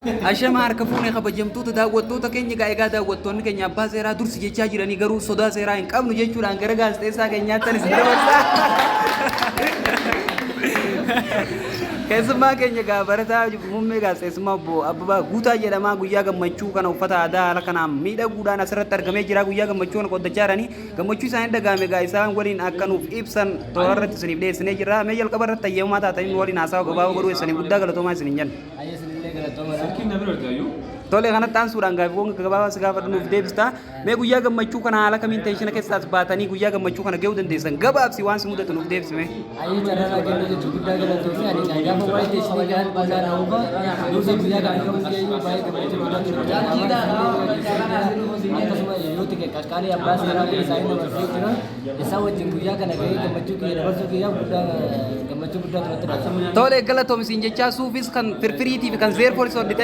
Ashama harka fuune, kabajamtoota daawwattoota keenya. Egaa egaa daawwattoonni keenya abbaa seeraa dursi jechaa jiranii, garuu sodaa seeraa hin qabnu jechuudhaan gara gaazexeessaa keenyaatti isin dabarsa. Keessummaa keenya egaa barataa muummee gaazexeessummaa obbo Abbabaa Guutaa jedhama. Guyyaa gammachuu kana uffata aadaa haala kanaan miidhaguudhaan asirratti argamee jira. Guyyaa gammachuu kana qoddachaa jiranii gammachuu isaanii dhagahame egaa isaan waliin akka nuuf ibsan toora irratti isiniif dhiyeessinee jirra. Mee jalqaba irratti ayyamumaa taatanii nu waliin haasawa gabaabaa godhuu keessaniif guddaa galatoomaa isiniin jenna. Ayyee, isinillee galatoomaa. Tole, kanatti aansuudhaan gaaffiiwwan gabaabaa si gaafadhu nuuf deebista. Mee guyyaa gammachuu kana haala kamiin tension keessaas baatanii guyyaa gammachuu kana gahuu dandeessan? Gabaabsi waan si mudatu nuuf deebisime. Ayyee, carraa kennuu jechuun guddaa galatoomii. Ani gaafa waa'ee tension kan guddaa na huba dursa guyyaa kana gahuu keeyyuu baay'ee gammachuu guddaa ture. Akkasuma hiriyoota kee qaqqaalii abbaa seeraa kun isaanii dabarsee jiran isaan wajjin guyyaa kana gahee gammachuu kiyya dabarsuu kiyyaaf guddaa gammachuu guddaa turatti dhaga'ama. Tole, galatoomisiin jechaa suufis kan firfiriitii fi kan zeerfoolis hojjete.